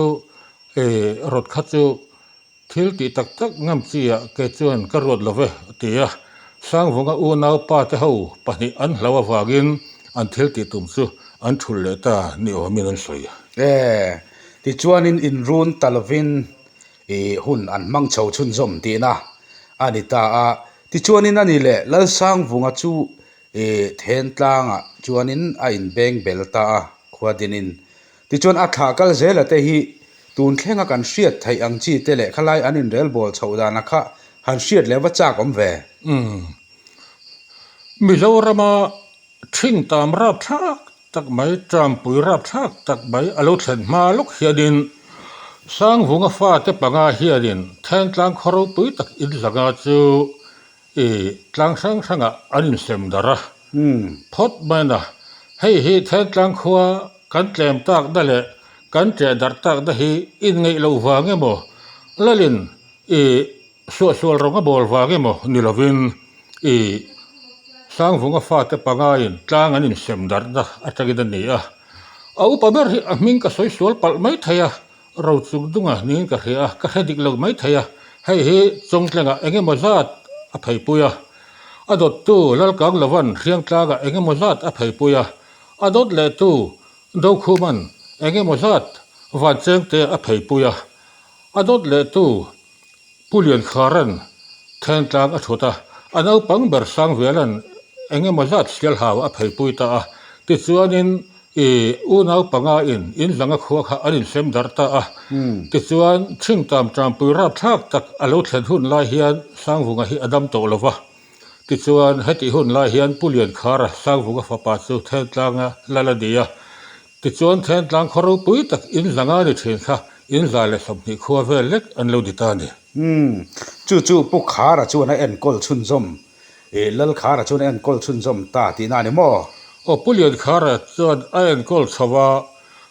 eh rawt kha chu thil tih tak tak ngam chi ah kei chuan ka ruat lo ve a ti a. Sangvunga unau pa te ho pahnih an hlau avangin an thil tih tum chu an thulh leh ta ni awmin an sawi. Eh Tichuanin inrun ta lovin ih hun an hmang chho chhunzawm tihna a ni ta a. Tichuanin a ni leh Lalsangvunga chu ih Thentlangah chuanin a inbeng bel ta a, khua dinin. Tichuan a thlah kal zela te hi tun thlenga kan hriat theih ang chi te leh khalai an inrelbawl chhoh dana kha han hriat leh va chak awm ve. Umm. Mizorama Thing tam rap thlak tak mai, Trumpui rapthlak tak mai a lo thlen hma lawk hianin Sangvunga fate panga hianin Thentlang khaw ropui tak inzanga chu i tlang hrang hrangah an insem darh a. Phawt maina hei hi Thentlang khua kan tlem takna leh kan ṭeh darh takna hi inngeih loh vang emaw Lalin i Suahsual rawng a bawl vang emaw ni lovin i Sangvunga fate pangaiin tlang an insem darhna atangin a ni a. A upa ber hi a hming ka sawi sual palh mai thei a, Rochung dunga niin ka hria a, ka hre dik lo mai thei a. Hei hi Chawngtlengah eng emaw zat a pheipui a, a dawttu Lalkanglovan Hriangtlangah eng emaw zat a pheipui a, a dawt lehtu Dokhuman eng emaw zat Vanchengte a pheipui a, a dawt lehtu Pu Liankhara'n Thentlang a thut a, a naupang ber Sangvela'n eng emaw zat Sialhau a pheipui ta a. Tichuanin i unau panga in inzanga khua kha an insem darh ta a. Tichuan Chhingtam Tampui rapthlak tak a lo thlen hun lai hian Sangvunga hi a dam tawh lo va. Tichuan hetih hun lai hian Pu Liankhara Sangvunga fapa chu Thentlanga lal a ni a. Tichuan Thentlang khaw ropui tak in zanga ni thin kha in 120 khua vel lek an lo di ta a ni. Umm, chu chu Pu Khara chuan a enkawl chhunzawm, ih Lal Khara chuan a enkawl chhunzawm ta tihna a ni maw? Aw, Pu Lian Khara chuan a enkawl chho a,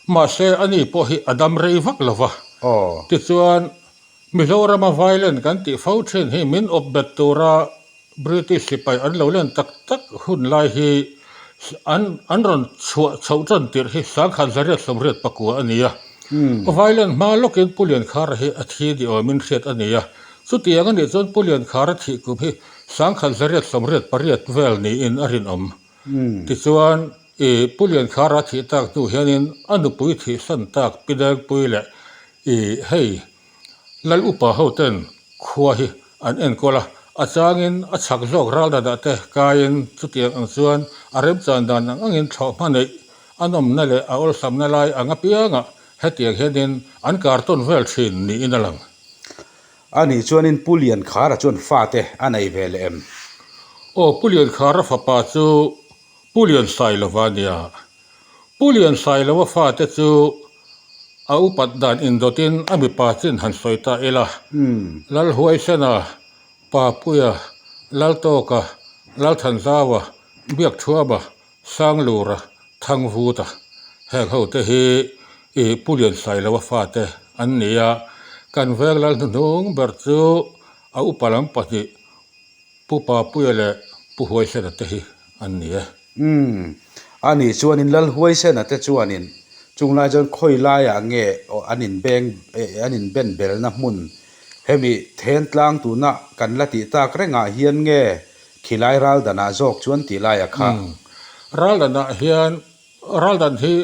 mahse ani pawh hi a dam rei vak lo va. Aw. Tichuan Mizorama violent kan tih fo thin hi min awp bet tura British sipai an lo len tak tak hun lai hi an an rawn chhuah chhoh tan tirh hi 1989 a ni a. Violent hma lawkin Pu Liankhara hi a thi ni awmin hriat a ni a. Chutiang a nih chuan Pu Liankhara thih kum hi 1988 vel niin a rinawm. Tichuan i Pu Liankhara thih tak hnu hianin a nupui thihsan tak Pi Dengpui leh i hei Lal upa ho ten khua hi an enkawl a, a changin a chhak zawk ral danah te kaiin chutiang ang chuan a remchan dan ang angin thlawhhma neih a nawmna leh a awlsamna lai ang apiangah hetiang hianin an kar tawn vel thin niin a lang. A nih chuanin Pu Liankhara chuan fate a nei ve leh em? Aw, Pu Liankhara fapa chu Pu Liansailova a nia. Pu Liansailova fate chu a upat dan indawtin a mipa chin han sawi ta ila, Lalhuaisena, Papuia, Laltawka, Lalthanzaua, Biakthuama, Sanglura, Thangvuta heng ho te hi i Pu Liansailova fate an ni a, kan veng lal hnuhnung ber chu a upa lam pahnih Pu Papuia leh Pu Huaisena te hi an ni e. Umm, a nih chuanin Lal Huaisena te chuanin chung lai chuan khawi laiah nge an inbeng an inben belna hmun hemi Thentlang tuna kan la tih tak rengah hian nge khilai Raldanah zawk chuan tih laia kha. Umm, Raldanah hian Raldan hi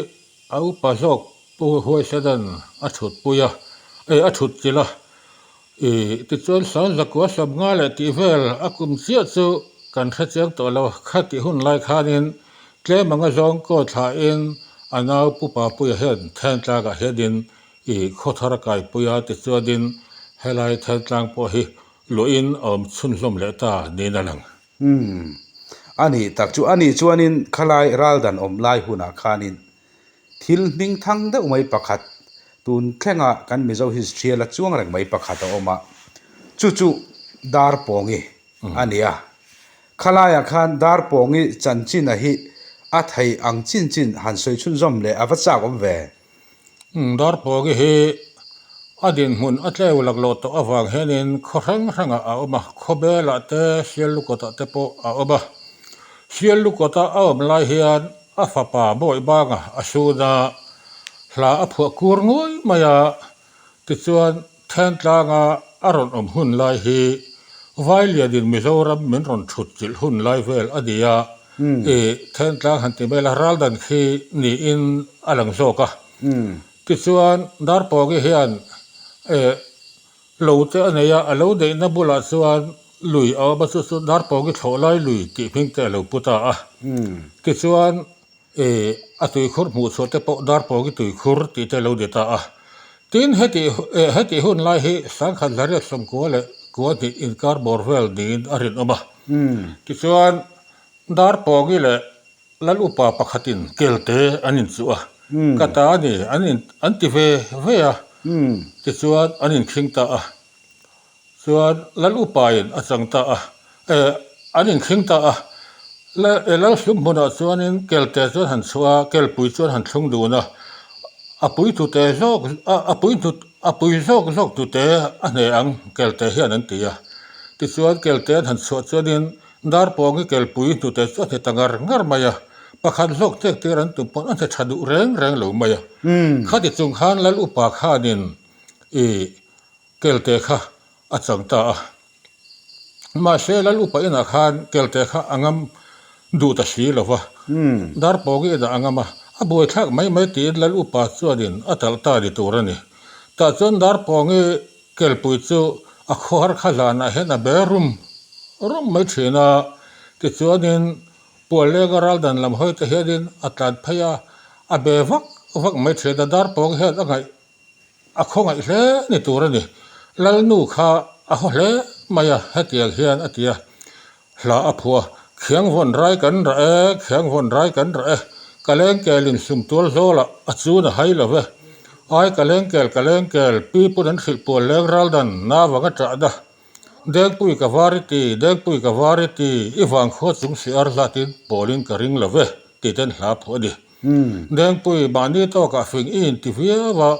a upa zawk Pu Huaisena'n a thutpui a, eh a thutchilh a, Ih, tichuan Sanzakua Sawmnga leh tih vel a kum chiah chu kan hre chiang tawh lo. Khatih hun lai khanin tlem anga zawng kaw thlahin a nau Pu Papuia hian Thentlangah hianin ih khawthar a kaipui a, tichuanin helai Thentlang pawh hi luahin a awm chhunhlawm leh ta niin a lang. Umm, a nih tak chu. A nih chuanin khalai raldan awm lai hunah khanin Thil hming thang deuh mai pakhat, tun thlenga kan Mizo history a la chuang reng mai pakhat a awm a, chu chu Darpawngi a ni a. Khalaiah khan Darpawngi chanchina hi a thei ang chin chin han sawi chhunzawm leh a va chak awm ve. Darpawngi hi a dinhmun a tleu laklawh tawh avang hianin khaw hrang hrangah a awm a, Khawbelah te, Siallukawtah te pawh a awm a. Siallukawta a awm lai hian A fapa bawi banga a sun a, hla a phuah kur nguai mai a, tichuan Thentlanga a rawn awm hun lai hi Vailianin Mizoram min rawn thut chilh hun lai vel a ni a, i Thentlang han ti mai la raldan khi niin a lang zawk a. Tichuan Darpawngi hian Lo te a nei a, a lo neihna bulah chuan lui a awm a, chu chu Darpawngi thlawh lai lui tih hming te a lo pu ta a. Tichuan ih a tuikhur hmuh chhuah te pawh Darpawngi tuikhur tih te a lo ni ta a. Tin, heti eh hetih hun lai hi 1992 inkar bawr vel niin a rinawm a. Tichuan Darpawngi leh. Lal upa pakhatin kelte an inchuh a, ka ta a ni an in an ti ve ve a, tichuan an inkhing ta a. Chuan Lal upain a chang ta a, eh an inkhing ta a. Lal hlum hmunah chuanin kelte chuan han chhuah a, kelpui chuan han thlung dun a, a pui hnute zawk a pui hnut a pui zawk zawk hnute a hne ang kelte hian an ti a. Tichuan kelte an han chhuah chuanin Darpawngi kelpui hnute chu a hne ta ngar ngar mai a, pakhat zawk tek tir an tum pawn a hne tha duh reng reng lo mai a. Khati chung khan Lal upa khanin i kelte kha a chang ta a. Mahse Lal upa inah khan kelte kha a ngam duh ta si lo va, Darpawngi inah a ngam a, a buaithlak mai mai tiin Lal upa chuanin a talh ta ni tur a ni. Tah chuan Darpawngi Kelpui chu a khawhar kha hlanah hian a be rum rum mai thin a, tichuanin Puallenga ral dan lam hawi te hianin a tlan phei a, a be vak vak mai thin a, Darpawng hian a ngaih a khawngaih hle ni tur a ni. Lalnu kha a haw hle mai a, hetiang hian a ti a, Hla a phuah a, Khiang vawn rai kan rah e, khiang vawn rai kan rah e, ka lengkelin sumtual zawlah a chun a hai lo ve. Ai ka lengkel, ka lengkel, pi pawn an hrilh pual leng ral dan, na vang a ṭah da. Dengpui ka var i ti, dengpui ka var i ti, i vang khua chung si ar hlatin pawlin ka ring lo ve, tih ten hla a phuah a ni. Dengpui, mahni tawkah fing i inti viau a,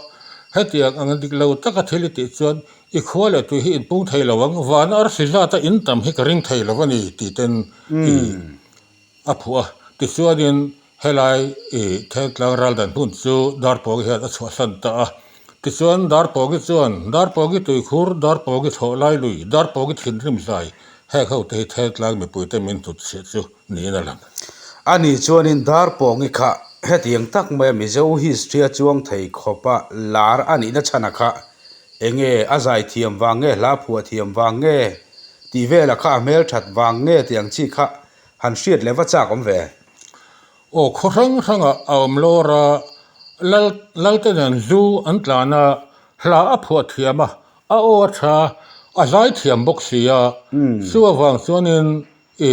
hetiang ang dik lo taka thil i tih chuan i khua leh tui hi inpung thei lo ang, van arsi zata in tam hi ka ring thei lo a ni tih ten i a phuah a. Tichuanin helai i Thengtlang ral dan hmun chu Darpawngi hian a chhuahsan ta a. Tichuan Darpawngi chuan, Darpawngi tuikhur, Darpawngi thlawh lai lui, Darpawngi thinrim zai, heng ho te hi Thengtlang mipuite min hnutchhiah chu niin a lang. Ani chuanin Darpawngi kha hetiang tak maia Mizo history-a chuang thei khawpa lar a nihna chhana kha enge a zai thiam vang nge, hla phuah thiam vang nge tih velah kha a hmel that vang nge tih ang chi kha han hriat leh va chak awm ve. Aw khaw hrang hrangah a awm lawr a, Lal Lalte nen zu an tlan a, hla a phuah thiam a, a aw a tha, a zai thiam bawk si a, chu avang chuanin I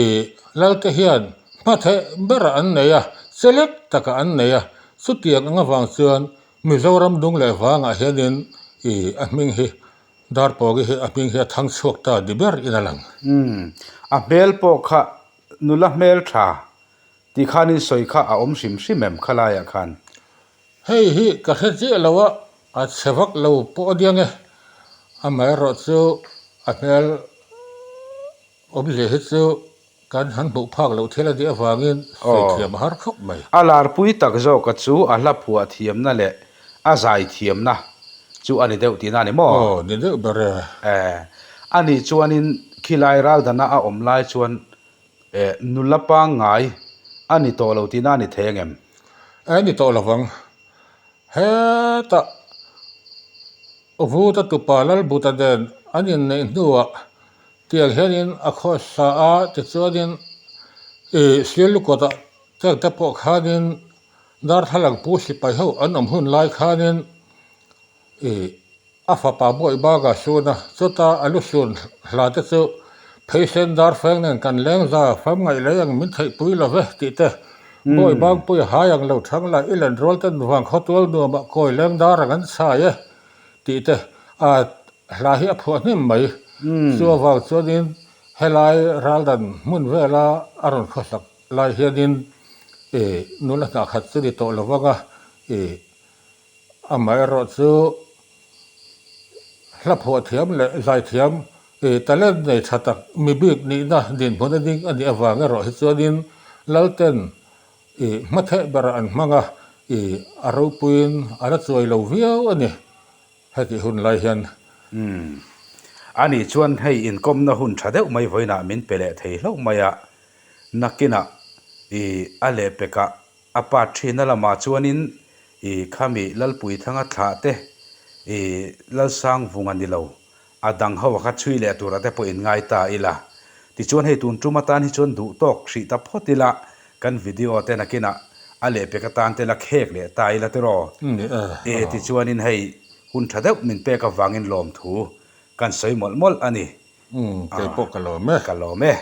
Lalte hian hmatheh berah an nei a, chelek takah an nei a, chutiang ang avang chuan Mizoram dung leh vangah hianin i a hming hi Darpawngi hi a hming hi a thang chhuak ta ni ber in a lang. Umm, a hmel pawh kha nula hmel tha tih khanin sawi kha a awm hrim hrim em khalaiah khan? Hei hi ka hre chiah lo a, a chhe vak lo pawh a nia nge, amaherawh chu a hmel Awmzia hi chu kan han hmuh phak loh thil a nih avangin sawi thiam a har khawp mai. A larpui tak zawka chu a hla phuah thiamna leh a zai thiamna chu a ni deuh tihna a ni maw? Aw, ni deuh ber e. E, a nih chuanin khilai raldana a awm lai chuan e, nula pangngai a ni tawh lo tihna a ni thei angem? E, ni tawh lovang. Hetah Vuta tupa Lalbuta nen an inneih hnuah Tiang hianin a khawsa a, tichuanin ih Sialukawtah cheng te pawh khanin darthlalang pu sipai ho an awm hun lai khanin ih a fapa bawi bak a sun a, chuta a lu sun hla te chu pheisen darfeng nen kan leng za fam ngaih lei ang min theih pui lo ve tih te, bawi bangpui hai ang lo thang la i len rual ten vang khawtual nuamah kawi leng dar ang an chhai e tih te a Hla hi a phuah hnem mai. Chu avang chuanin helai raldan hmun vela a rawn khawsak lai hianin ih nula hnah khat chu ni tawh lo vang a, ih amaherawh chu hla phuah thiam leh zai thiam ih talent nei tha tak mi bik nihna dinhmun a ding a nih avang erawh hi chuanin Lalten ih hmatheh berah an hmang a, ih a ropuiin a la chuai lo viau a ni. Hetih hun lai hian. Umm. Ani chuan hei inkawmna hun tha deuh mai vawiinah min pe leh thei hlauh mai a, nakinah i a lehpekah a part thina lamah chuanin i khami Lalpuithanga thlah te i Lalsangvunga ni lo a dang ho a kha chhui leh turah te pawh inngai ta ila. Tichuan hei tun tum atan hi chuan duh tawk hrih ta phawt ila Kan video te nakinah a lehpek atan te la khek leh ta ila tiraw? E tichuanin hei hun tha deuh min pek avangin lawmthu kan sawi mawlh mawlh a ni. Kei pawh ka lawm e. Ka lawm e.